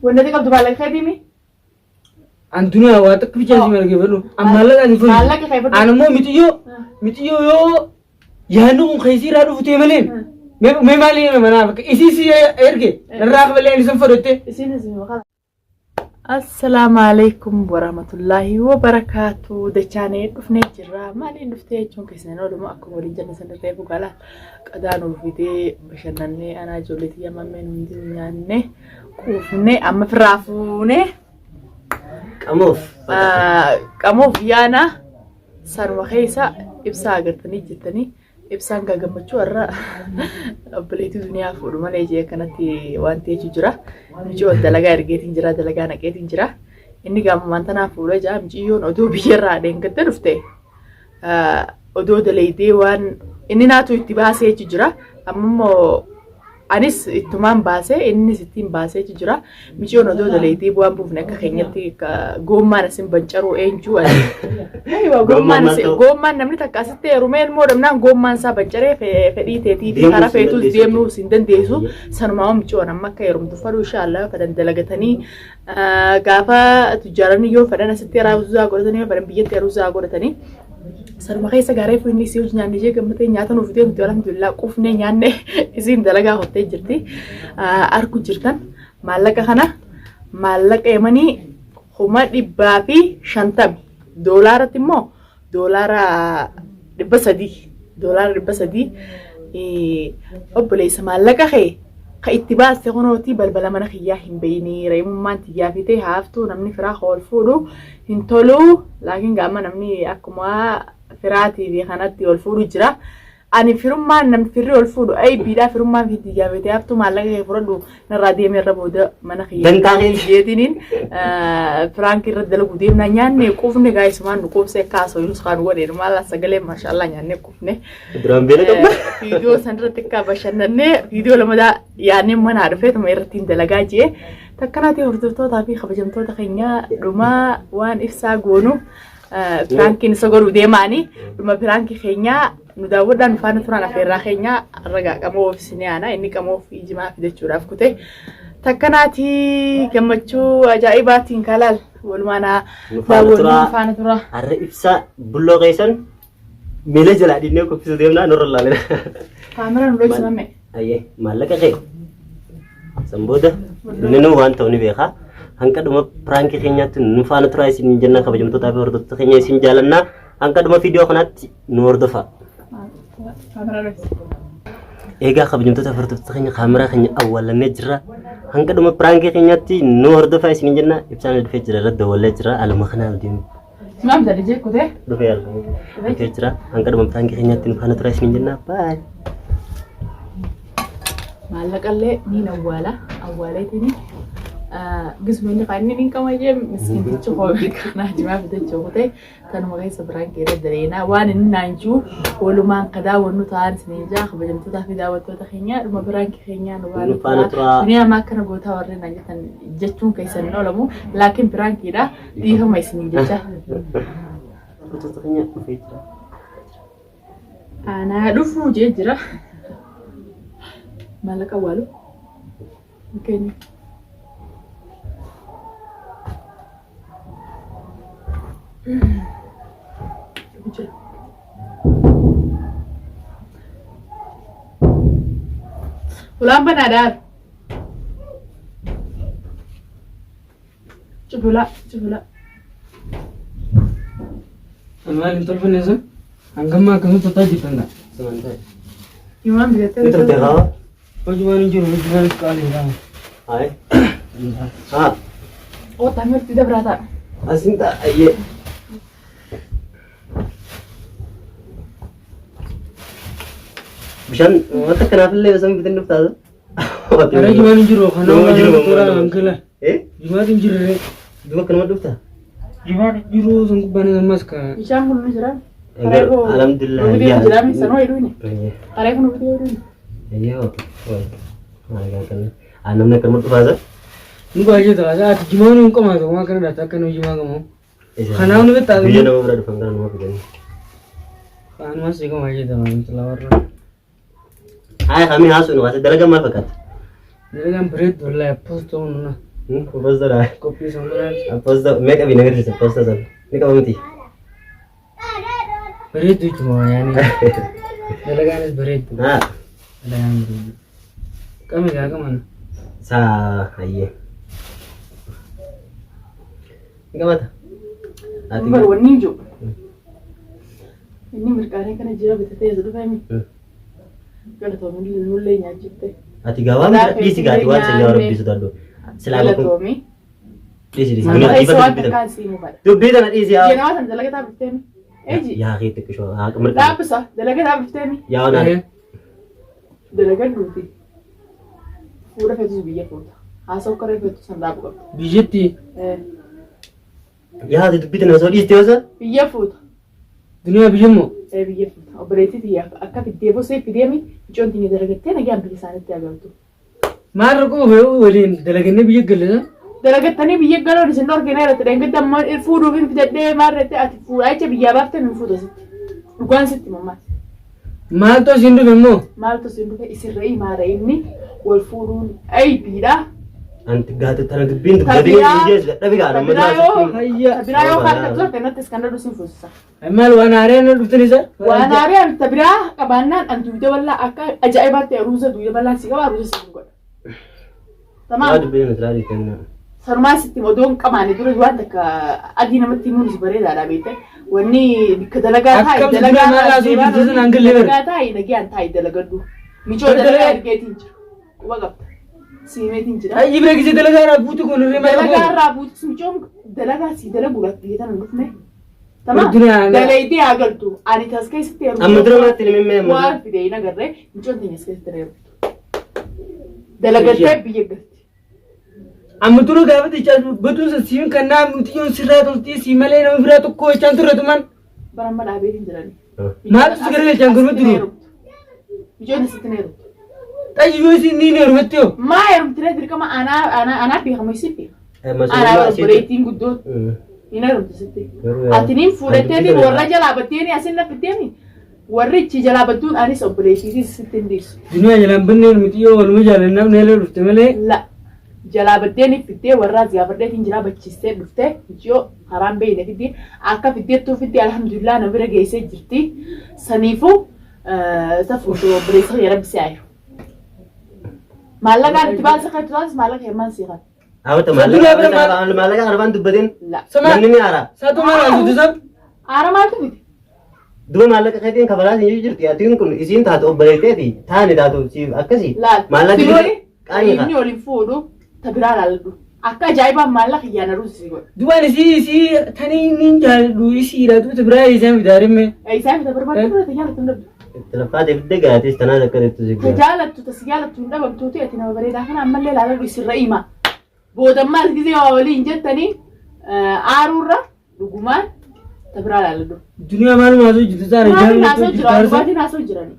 Wanni ati qabdu maallaqa keetii mi? An duniyaa waa takka bichaa si margeeffadhu. An maallaqa ani fudhu. Maallaqa kee fudhu. An immoo mitiyyoo mitiyyoo yoo yaadni kun keessi irraa dhufu ta'e malee mee maali manaa bakka isii si erge narraa qabalee ani san fudhatte. Isiin isin maqaa. Assalaamu alaikum warahmatullaahi wabarakaatu. Dachaanee dhufnee jirra. Maaliin dhuftee jechuun keessan ooluma akkuma waliin jenne san reefu gala qadaa nuuf fidee bashannannee anaa ijoollee tiyya mammeen hundi nyaannee quufnee amma firraa fuunee Qamoof. Qamoof yaana sanuma keessa ibsaa agartanii jirtanii. Ibsaan gaa gammachuu har'a obboleettii duniyaa fuudhu malee jee akkanatti waan ta'etu jira. Miciyyoon dalagaa ergeetiin jira, dalagaa naqeetiin jira. Inni gaamummaan tanaa fuudhee jira. Miciyyoon oduu biyyarraa dheengadda dhufte odoo dalaydee waan inni naatu itti baasee jira. Amma immoo Anis ittumaan baasee innis ittiin baasee jira. Miciyoon odoo daleetii bu'aan buufne akka keenyatti goommaan asin bancaruu eenyuu ani. Goommaan maal ta'u? Goommaan namni takka asitti heerumee ilmoo dhabnaan goommaan isaa bancaree fedhii teetii fi Deemuus karaa hin feetus dandeessu deemuus hin dandeessu. Sanumaa miciyoon amma akka heerumtu fadhu inshaallah fedhan dalagatanii gaafa tujjaaramni yoo fedhan asitti aruuzaa godhatanii yoo fedhan biyyatti aruuzaa godhatanii. Sanuma keessa gaaree fuunni isii hojii nyaanne ishee gammatee nyaata nuuf fidee nuti alhamdulillah quufnee nyaanne isiin dalagaa hottee jirti. Arku jirtan maallaqa kana maallaqa yamanii 150,000 doolaaratti immoo doolaara 300 doolaara 300 obboleessa maallaqa kee ka itti baaste kunooti balbala mana kiyyaa hin beeyni reemummaan tiyyaa fitee haaftuu namni firaa ol fuudhu hin tolu laakiin gaama namni akkuma firaatii fi kanatti ol fuudhu jira. Ani firummaan namni firri ol fuudhu aybiidhaa firummaan fi tiyyaa fitee haaftuu maallaqa kee fudhadhu narraa deemee irra booda mana kiyya Dantaa kee. jeetiniin firaankii irra dalagu deemna nyaanne quufne gaayisumaan nu quubsee akka haasawinus kaan godheen maal sagalee maashaallah nyaanne quufne. Duraan beela qabna. Viidiyoo san irratti akka bashannannee viidiyoo lamadaa yaadnee manaa dhufee tuma irratti hin dalagaa jee takkanaati hordoftootaa fi kabajamtoota keenya dhuma waan ibsaa goonu piraankiin isa godhuu deemaanii dhuma piraankii keenyaa nu daawwadhaan nu faana turan afeerraa keenya ragaa qamoo ofisinee aanaa inni qamoo fi jimaa fidachuudhaaf kute takkanaati gammachuu ajaa'ibaatiin kalaal walumaanaa Nu faana daawwannu turaa. nu faana turaa. Har'a ibsaa bulloo keessan miila jalaa dhinnee kuffisuu deemnaa nurra laalina. Kaamera nu dhoksifame. Ayyee maallaqa kee san booda inni nu waan ta'u ni beeka. Hanqa dhuma piraankii keenyaatti nu faana turaa isin jenna kabajamtootaa fi hordoftoota keenya isin jaalannaa. Hanqa dhuma viidiyoo kanaatti nu hordofaa. Kaamera dhoksi. Egaa kabajamtoota fi hordoftoota keenya kaameraa keenya awwaallannee jirra. Hanga dhuma piraankii keenyaatti nu hordofaa isin jenna. Ibsaan dhufee jira irratti dawwallee jira. Aluma kanaan deemu. Simaam jedhe jee kutee. Dhufee argamu. Dhufee jira. Hanga dhuma piraankii keenyaatti nu faana turaa isin jenna. Baay. Maallaqallee niin awwaala. Awwaaleetiin gisuma inni kan inni niin qaba jee miskiintichi koo kanaa jimaa fidachuu kutee tanuma keessa biraan keessa daleenaa waan inni naan jiru walumaan ka daawwannu ta'an isiniin jaa kabajamtootaa fi daawwattoota keenya dhuma biraan keenyaa nu Nu faana turaa. Duniyaa maa akkana gootaa warreen naan jettan jechuun keessan hin oolamu laakiin biraankiidha dhiifama isiniin jecha. Hordoftoota keenya dhufee jira. Anaa dhufuu jee jira. Maallaqa awwaalu. Keenya. Jira. Ulaan banaadhaan. Cufulaa, cufulaa. Maal hin tolfanne sun hangammaa akkamitti toltaa jirtan dha. Sumaan ta'e. Himaan bitattee Ni turte haa? Hojiiwwan hin jiru hojiiwwan qaaliidha. Hayi. Haa. Oota mirti dabraa ta'a. Asin ta'a ayyee. Bishaan wanta kanaaf illee osoo hin bitin dhuftaa? Ara jimaan hin jiru kana Nama jiru toora mammaa ankala. Eh? Jimaatu hin jirre. Juma akkanuma dhuftaa? Jimaan hin jiru sun gubbaan ammas ka. Bishaan kun ni jira. Alhamdulillah. Rubidee jira mi sanoo hedduuni. Karee kun rubidee hedduuni. Ayyee hoo. Namni akkanuma dhufaa isa? Nu baay'ee ta'a. Ati jimaan hin qomaatu waan kana dhaata akka nu jimaa qabu. Kanaaf nu bittaa Biyya nama bira dhufan kana nama fidanii. Kanumas si qomaa jee ta'a intala warra. Haaya kamii haasuu nu kaase dalagaan maal fakkaata? Dalagaan bareeddu wallahi post ta'uun nuna. Postoodha. Qophii soomanaati. Postoo meeqa bi nagarsiisa postoo sana ni qaba miti. Bareeddu jechuudha yaani. Dalagaanis bareeddu. Haa Dalagaan bareeddu. Qami gaa qaman. saa hayyee. Ni qabata. Ati Bar wanni hin jiru. Inni mirqaanee kana jira bitatee as dhufee galatoomii nullee nyaachifte. Ati gaa waan dhiisi gaati waan sanyii rabbii sodaadhu. Silaa kun Galatoomii. dhiisi dhiisi. Maqaa Dubbii isa waan tana takkaan sii mufadha. dubbii tana dhiisi yaa. Jenawaa sana dalagataa bifteemi. Eji. Yaa kee xiqqishoo haa mirqaane. Dhaabbisa dalagataa bifteemi. Yaa waan Dalagadhuuti. Fuudha feetus biyya fuuta. Haasa'u karee feetu san dhaabu qabda. Biyyatti Yaa ati dubbii tana osoo dhiiste yoo Biyya fuuta. duniyaa biyya immoo Biyya fuuta. Obboleettii tiyya akka fiddee bosee fideemi micoon tiyya dalagattee nagaan biyya isaaniitti agartu. maal rakkoo fe'u waliin dalagannee biyya galle Dalagattanii biyya galuun isin dhorkine irratti dheengadda ammoo fuudhuuf hin fidadhee maal irratti ati fuudhaa jecha biyyaa baaftee hin fuuta sitti. Dhugaan sitti mammaati. Maaltu asiin dhufe immoo? Maaltu isin dhufe isin re'ii maara inni wal fuudhuun aybiidha. Anti gaate tana dubbiin dubbatee hin jeessu dadhabi gaadha amma Tabiraa yoo Hayya. tabiraa yoo harka turte nattis kan dhadhu sin fuusisa. Maal waan haaraan na dhuftan isa? Waan haaraan tabiraa qabaannaan an duuda bal'aa akka ajaa'ibaatti aruuza duuda bal'aa si qaba aruuza si godha. Yaa Tamaam dubbiin nuti laali kenna. sanumaa sitti odoo hin qabaanne dura waan takka adii namatti himuun si bareedaadha beekte. Wanni bikka dalagaa taa'i Akkam dalagaa dura maal haasoo deemaa jirtu sana hanga level. dalagaa taa'i nagaan taa'i dalagadhu. Micoo dalagaa ergeetiin jira. Quba qabda. Siimeetiin jira. Ayyi bira gisee dalagaa irraa buutu kun irree maal Dalagaa godhu? irraa buutus micoon dalagaa si dalaguudhaaf biyya tana hin dhufne. Tamam. Duniyaa na- Dalaydee haa galtu. Ani tas keessatti heerumte. Amma dura maatti ni mimmee amma dura. Waan fide hin agarree micoon teenya as keessatti heerumtu. Dalagaltee biyya galti. Amma dura gaafa jechaa batuun san siin kan naa mucayyoon sirraa toltii sii malee nama biraa tokko jechaan turre tuman. Bara amma dhaabeetiin jirani. Maaltu si garagalchaan gurmatti duru? Micoon asitti hin heerumtu. Xayyi yoo isin ni heerumatti yoo. Maa heerumtiree dirqama anaa anaa anaa beekamu isin beeka. Anaa obboleettiin guddoon hin heerumtu sitti. Atiniin fuudhatteeti warra jalaa batteeni asin lafitteemi warri ichi jalaa battuun anis obboleettiitis sitti hin dhiisu. Duniyaa jalaan banneen mucayyoo waluma jaalannaaf na illee dhufte malee. La jalaa batteeni fiddee warraa ziyaafadheetiin jiraa bachiistee dhuftee michiyoo karaan beeyne fiddi akka fiddeettuu fiddi alhamdulillah na bira geessee jirti. Saniifuu ta fuutu obboleessa kiyya rabbi si aayu. Maallaqaan itti baasa kan taasis maallaqa hirmaan sii kan. Hawwata Duniyaa bira maal- maallaqa arfaan dubbateen La. Sama namni ni haara. saatu maal haasoftu sab? Aara maaltu fide? Duba maallaqa keetiin kafalaa siin jirti atiin kun isiin taatu obboleetteeti taane taatu siif akkasii. Laal. Maallaqa Firooni qaanii inni waliin fuudhu ta biraa laalladhu. Akka ajaa'ibaan maallaqa kiyyaan aruusi si godha. Dubaan isii isii tanii ni jaaladhu isiidha tuuta biraa isaan bidaarimme. Isaan bita barbaaddu bira tajaalattu hin dhabdu. Itti laffaatee fidde gaatis tanaas akka jettu si Ta jaalattu ta si jaalattu hin dhabamtuuti ati nama bareedaa kana ammallee laaladhu isirra hima. Boodammaas gisee waa waliin jettanii aaruurra dhugumaan ta biraa laaladhu. Duniyaa maaluma haasoo jirtu saana Dhugaatiin haasoo jaaladhu jira jirtu. dhugaatiin haasoo jirani.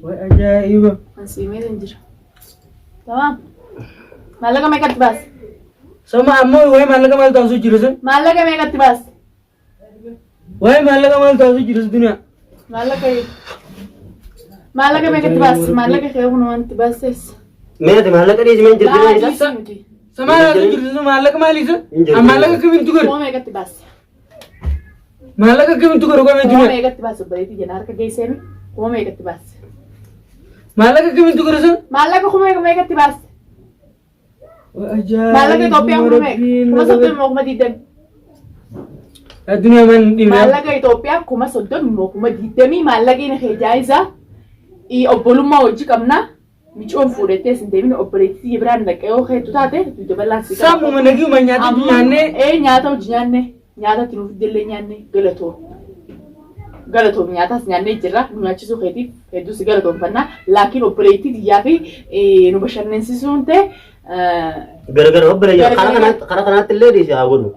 Way ajaa'iba. Ansiimee hin jira. Tamaam. Maallaqa meeqatti baase? Sama ammoo waa'ee maallaqa maal taasisuu jiru sun? Maallaqa meeqatti baase? Waa'ee maallaqa maal taasisuu jiru sun duniyaa? Maallaqa maallaqa meeqatti baase? Maallaqa kee kun wanti baases. Mee ati maallaqa dhiisi mee hin jirtu Laa isa? dhiisii miti. Sama maal haasoo jirtu sun maallaqa maali sun? Hin jiru. Maallaqa akkamitti godhu? Kuma meeqatti baase? Maallaqa akkamitti godhu qomee Kuma duniyaa? meeqatti baase obboleettii jenna harka geesseemi. Kuma meeqatti baase? Maallaqa akkamitti godhu sun? Maallaqa kuma meeqatti baase? Maallaqa Itoophiyaa kuma meeqa? 30,000 moo 20,000? Addunyaa maal hin dhiibne? Maallaqa Itoophiyaa 30,000 moo 20,000 maallaqni kee jaayiza obbolummaa hojii qabna. Micoon fuudhattee sin deemin obboleettii biraan dhaqee yoo keetu taate dugda bal'aan si qaba. Sammuma nagiyuma nyaata Amma nyaannee ee nyaata hojii nyaanne nyaata itti nuuf illee nyaanne galatoom. Galatoom nyaataas nyaannee jirra nu nyaachisuu keetiif hedduu si galatoomfanna laakiin obboleettii tiyyaa fi nu bashannansiisuun ta'e Gargar obboleeyyan Gargar. karaa kanaatti karaa kanaatti illee dhiisi haa godhu.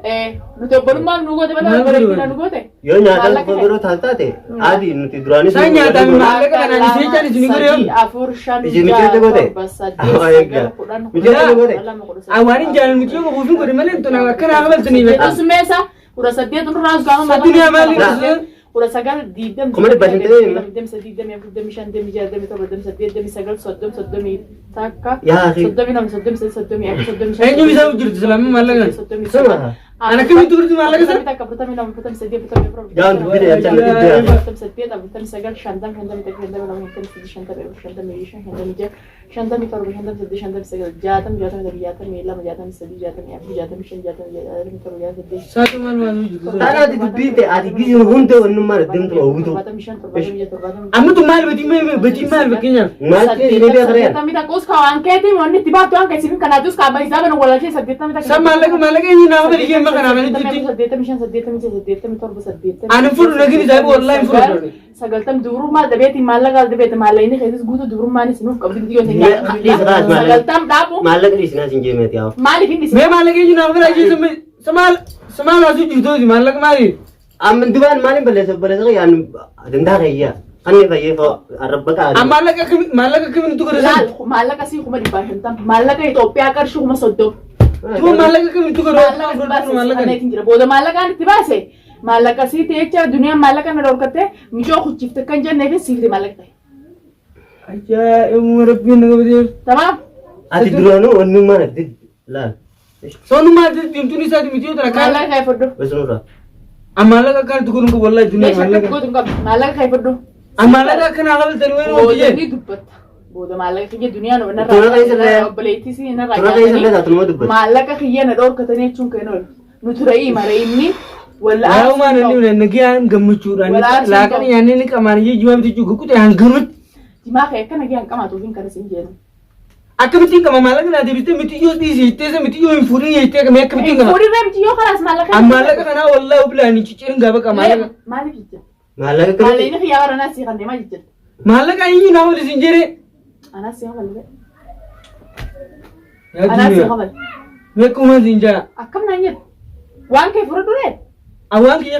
Nuti obbolummaaf nu goote malee Maal obboleettii godhu? nu goote. Yoo nyaata Maallaqa qofa godhuu taate taate adii nuti duraanis Isaan nyaataan maallaqa kanaan isin jechaan isin godhe Sadii, afur, shan, Isin ja'a, mijeette goote? torba, saddeet, Awwaa sagal, eeggaa. 10, Mijeette 11, goote? 12, 13. Waan hin jaalannu mucayyoo qabuuf hin godhe malee tun akka naa qabaltanii beekaa. Sumeesa 18 nurraa gaafa Duniyaa maal jedhu? 19, 20, 550,000. 23, 24, 25, 26, 27, 28, 29, 30, 31, Yaa akhi. 32, 33, 34, 35. Eenyu isaa jirtu silaamii maallaqa? Suma. Ana akkamitti turti maallaqa sana? Jaan dubbite yaa caalaa dubbii yaa. 48, 49, 50, 51, 52, 53, 54, 55, 56, 57, 58, 59, 60, 61, 62, 63, 64, 65, 67, 68. Saatu maal maal jirtu? Taana ati dubbii ta'e ati gizin hunda wannummaan addemtu hawwitu. Amma tun maal batii maal batii maal fakkeenyaaf? Maal ta'e ni beekreen? San maallaqa maallaqa eenyu naa qabali jee amma kanaa mana jirti. Ani fudhu nagin isaa wallahi hin fudhu. Sagaltam dubrummaa dabeeti maallaqa dabeeti maallaqni keessas guutuu dubrummaan isinuuf qabdi biyyoon sagaltam dhaabu Maallaqa dhiisinaa sin jeemeeti yaa. maaliif inni Mee maallaqa eenyu naa qabali jee samaal samaal asuu jirtooti maallaqa maali? Amma dubaan maaliin balleessa balleessa yaan dandaa kayyaa. Kanni fayyee fa'aa arrabba qaali. Amma maallaqa akkami maallaqa akkamiin tu godhe san? Laal maallaqa sii 550,000 maallaqa Itoophiyaa qarshii 30,000. Tuma maallaqa akkamiin tu godhe? Maallaqa itti baase kanneetiin jira booda maallaqaan itti baase maallaqa sii ta'e jecha duniyaan maallaqa na dhorkatte micoo kuchifte kan jenneef siifte maallaqa ta'e. Ajaa'ibuma rabbiin na qabateef. Tamaam. Ati duraanuu wannummaan addi laal. Soonummaa deemtuun isaati miti yoo tana kaan. Maallaqa kee fudhu. Bisinurraa. Maallaqa akkaan itti godhu qabu wallahi duniyaa Meeshaa akka maallaqa. gootu hin qabdu maallaqa kee fudhu. Maallaqa akkanaa qabaltanii wayii Booda hojii. ni dubbatta. Booda maallaqa kiyya duniyaan Tura keessa illee- obboleettii si narraa Tura keessa illee taatu dubbata. maallaqa kiyya na dhorkatanii jechuun kan oolu. Nuti ra'ii mara inni Waa'umaan inni waliin nagayaan gammachuudhaan Walaa laaqana nyaannee ni qamaan iyyuu jimaa bitachuu gukkute hanganumatti Jimaa kee akka nagayaan qamaatuuf hin kanas hin jennu. akkamittiin qama maallaqa naa deebistee mitiyyoo dhiisi jettee isa mitiyyoo hin fuudhin jettee mee akkamittiin qama. Fuudhirree mitiyyoo kanaas maallaqa. An maallaqa kanaa wallaahi bilaan hin ciccirin gaafa qama maallaqa. Maaliif jecha? Maallaqa akkamitti? Maallaqni kiyyaa bara anaas kan deemaa jecha. Maallaqa eenyu naa waliin sin jedhee. Anaas si hafalle. Yaa Anaas si duniyaa. hafalle. Mee akkuma sin jaa. Akkam naan jedhu. Waan kee fudhadhu ree. Awwaan kiyya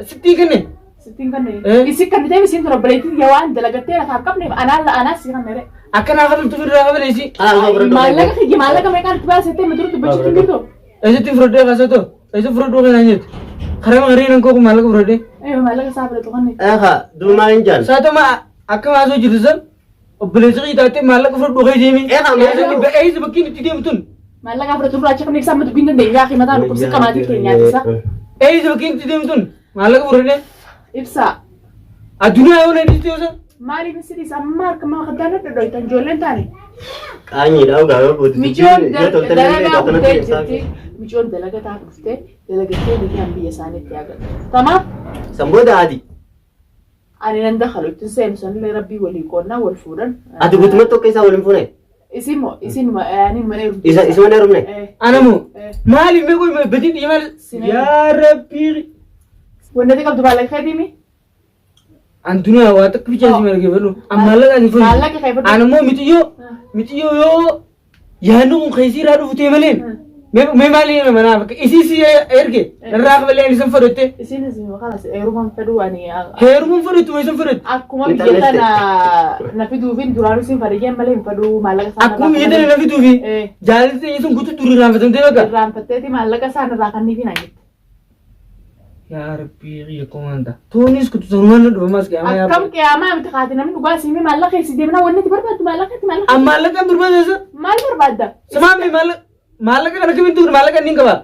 sittiin kenne. Sittiin kan Eh. Isi kan ta'e isiin tun obboleettiin yaa waan dalagattee lafa hin qabneef anaan anaas si kan mere. Akka naa kafaltu irraa kafaleesi. Maallaqa kiyya maallaqa meeqaan itti baasettee miti dubbachuutti hin jirtu. Eessatti fudhadhee kaasatoo? Eessa fudhadhuu kanaan jettu? Karaa marii nan koo maallaqa fudhadhee. Eh maallaqa isaa fudhatu kan. Eegaa duuba maal hin jaan? Saatuma akka maasoo jirtu san obboleessi kiyya taatee maallaqa fudhadhuu kee deemi. Eegaa maallaqa- Eessa bakki itti deemtu tun? Maallaqa fudhatu irraa achi kan ibsaa amma dubbiin dandeenyu yaa mataa dhukkubsi qamaatii keenyaatisa. Eessa bakki itti deemtu tun? Maallaqa fudhadhee. Ibsaa. Addunyaa yoo na dhiiste yoo san? Maaliif isinis amma harka maa kaddaan dhadhodhoytan ijoolleen taane. Qaanyiidha ogaa yoo booda Micoon yoo toltanii illee dalagaa akkanatti dhuftee ibsaa. jirti. Micoon dalagaa taaf dhuftee dalagattee biyyaan biyya isaaniitti agartu. Tamaam. San booda ati Ani nan dakalu ittiin seenu sanillee rabbii walii qoonnaa wal fuudhan. ati guutumatti tokko isaa waliin fuune. Isin moo isin ani mana heerumte. Isa isuma hin heerumne. Ana moo? Maaliif mee qoy badii dhiyya maal? Yaa Rabbii. Wannati qabdu maallaqa keetiimi. An duniyaa waa takka bichaa si margee fedhu. An maallaqa ani fudhu. Maallaqa kee fudhu. An immoo mitiyyoo mitiyyoo yoo yaadni kun keessi irraa dhufu ta'e malee mee maali manaa bakka isii si erge narraa qabalee ani isan fudhatte. Isin isin kanas heeruman fedhu ani. Heeruman fudhattu moo isan fudhattu? Akkuma biyya tana na fiduufin duraanuu isin fadhiyyan malee hin fedhu maallaqa isaan Akkuma biyya tana na fiduufi jaalalli ta'e sun guutuu durii raanfatamtee bakka. Irraanfatteeti maallaqa isaan irraa kanniifi naan jette. Yaa Rabbii kiyya komaanda. Tuunis kutu sanumaan na dhufa maas qiyaamaa yaa Akkam qiyaamaa miti kaati namni dhugaa siimee maallaqa keessi deemnaa wanni itti barbaaddu maallaqa itti maallaqa. An maallaqa hin barbaada Maal barbaadda? Samaan mee maallaqa kana kamiin tuqne maallaqa inni hin qabaa.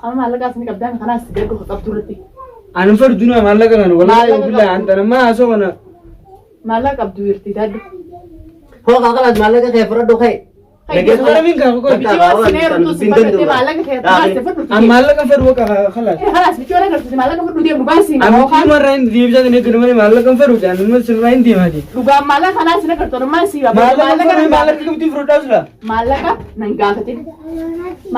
Amma maallaqa asni qabdaan kanaas darbu qabdu irratti. Ani hin fedhu dunaa maallaqa kana wallaahi Maallaqa billahi qabdu. anta nama haasoo kana. Maallaqa qabdu irti daaddu. Hoo kaakalaas maallaqa kee fudhadhu kee. Gara min kaa qoy. Bichoo sinee rutu si fudhatte maallaqa kee baase fudhu. An maallaqa hin fedhu bakka kalaas. Kalaas bichoo na garsiise maallaqa fudhu deemu baasi. An bichuu marraa hin deebisaa kan eeggannu malee maallaqa hin fedhu jaan nama sirraa hin deemaati. Dhugaan maallaqa kanaas na gartoon maal si Maallaqa hin fedhu maallaqa kamtiin fudhadhaa sila. Maallaqa nan gaafatin.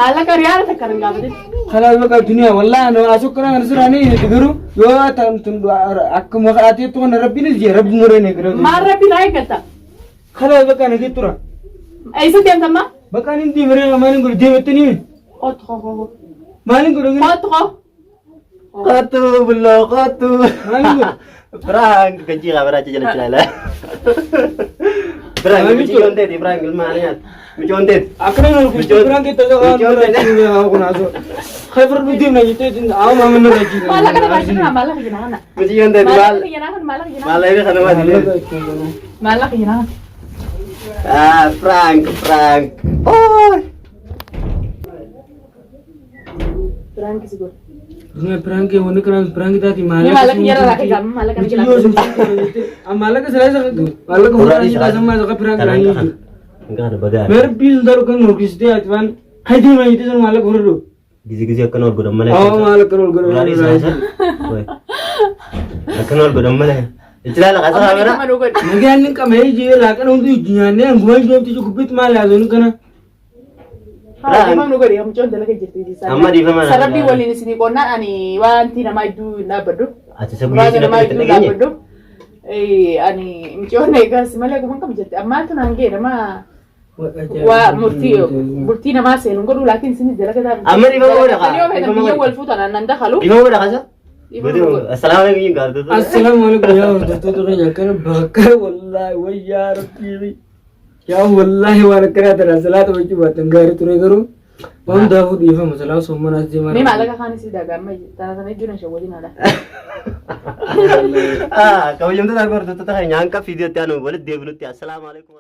Maallaqa riyaala takka nan gaafatin. Kalaas bakka duniyaa wallaahi ana haasoo kana kana sirraa ni garuu yoo tun akkuma kadhateettu kana rabbiinis jee rabbi muree ni eeggannu. Maal rabbi naa eeggatta? Kalaas bakka nagee tura. Eessa deemtamma? Bakka inni deemaree maaliin godhu deemattanii mi? Qottu koo koo. Maaliin godhu? Qottu koo. Qottu bulloo qottu. Maaliin godhu? Prank gaji kabar aja jalan jalan. Prank micoon teeti prank ilma anyaat. Micoon teeti. Akkana nama kusti biraan keessa waan biraa kun haasoo. Kan fudhadhu deemna jettee amma amma nurra jiru. Maallaqa na baasii maallaqa jina kana. Mucayyoon ta'e maal Maallaqa jina kana maallaqa jina. maal kana maal Maallaqa jina kana. Ah, prank, prank. Oh. Prank si godhe. Dunia prank wanni kana prank taati Ni maallaqa jala lafa qabu maallaqa jala. Maallaqa silaa isa maallaqa fuudhanii taasisan maallaqa prank Kana laanii kana. jiru. Kana bagaa. Mee rabbii sun daruu kan horkistee ati waan haydee maayitee sun maallaqa fudhadhu. Gizi gizi akkana ol godhan malee. Awwa maallaqa ol godhan Gaarii malee. isaa. Akkana ol godhan malee. Itti laala qasa Amma kaamera. dhiifama nu godhi. Nagaan inni qamee jee laaqana hundi nyaannee hangumaa ijoobti cukubbitti maal haasofnu kana. Dhiifama nu godhi mucoon dalaga jirti. Amma dhiifama na- Sarabbii waliin isinii qonnaan ani wanti namaa iddoo hin dhaabbadhu. Ati isa guyyaa Muraasa isin namaa akka itti iddoo hin dhageenye. dhaabbadhu. Ani mucoon eegas malee guban qabu jette. Ammaan tun hangee nama waa murtii bultii namaa seenu godhu laakiin isinis dalaga ta'a. Amma dhiifama godha kaa. Yoo feetan Dhiifama biyya godha. wal fuutan annan dakalu. Dhiifama godha qasa. Dhiifama godha. Assalaamu alaikum gaaftoota. Assalaamu alaikum yaa hordoftoota keenya akkana bakka wallaahi wayyaa rabbii yaa wallaahi waan akkanaa tana salaata gochuu baattan gaarii ture garuu waan hundaafuu dhiifama salaa soomanaas deemaa. Mee maallaqa kaan isii daagaama tana tana iddoo na shawwajin haadha. Ah, kabajamtoota hordoftoota keenya hanga viidiyootti aanu walitti deebinutti assalaamu alaikum.